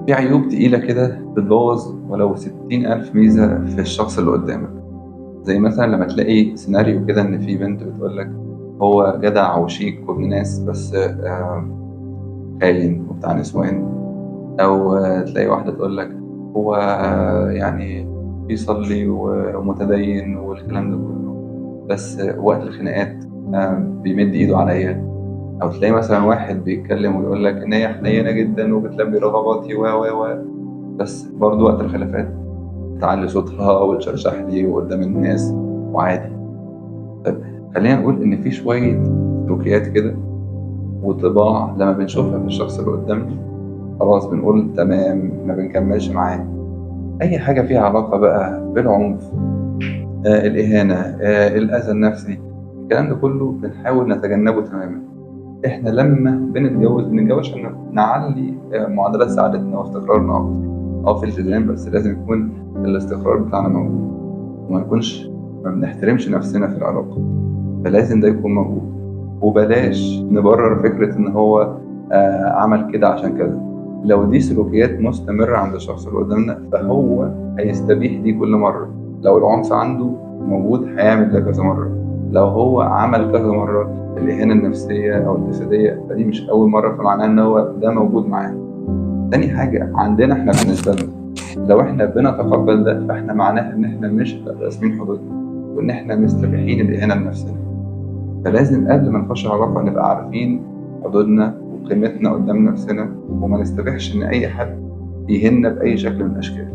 في عيوب تقيلة كده بتبوظ ولو 60,000 ميزة في الشخص اللي قدامك، زي مثلا لما تلاقي سيناريو كده إن في بنت بتقولك هو جدع وشيك وابن ناس بس خاين وبتاع نسوان، أو تلاقي واحدة تقولك هو يعني بيصلي ومتدين والكلام ده كله بس وقت الخناقات بيمد إيده عليا، أو تلاقي مثلا واحد بيتكلم ويقول لك إن هي حنينة جدا وبتلبي رغباتي و و و بس برضه وقت الخلافات تعلي صوتها وتشرشح لي وقدام الناس وعادي. طيب خلينا نقول إن في شوية سلوكيات كده وطباع لما بنشوفها في الشخص اللي قدامنا خلاص بنقول تمام، ما بنكملش معاه. أي حاجة فيها علاقة بقى بالعنف، الإهانة، الأذى النفسي، الكلام ده كله بنحاول نتجنبه تماما. إحنا لما بنتجوز بنتجوز عشان نعلي معدلات سعادتنا واستقرارنا أكتر، في التزام، بس لازم يكون الاستقرار بتاعنا موجود وما نكونش ما بنحترمش نفسنا في العلاقة، فلازم ده يكون موجود. وبلاش نبرر فكرة إن هو عمل كده عشان كذا. لو دي سلوكيات مستمرة عند الشخص اللي قدامنا فهو هيستبيح دي كل مرة. لو العنف عنده موجود هيعمل ده كذا مرة، لو هو عمل كذا مرة الإهانة النفسية أو الجسدية فدي مش أول مرة، فمعناه إن هو ده موجود معاه. تاني حاجة عندنا إحنا بالنسبة لنا لو إحنا بنتقبل ده فإحنا معناه إن إحنا مش راسمين حدودنا وإن إحنا مستبيحين الإهانة لنفسنا. فلازم قبل ما نخش علاقة نبقى عارفين حدودنا وقيمتنا قدام نفسنا، وما نستبيحش إن أي حد يهنا بأي شكل من الأشكال.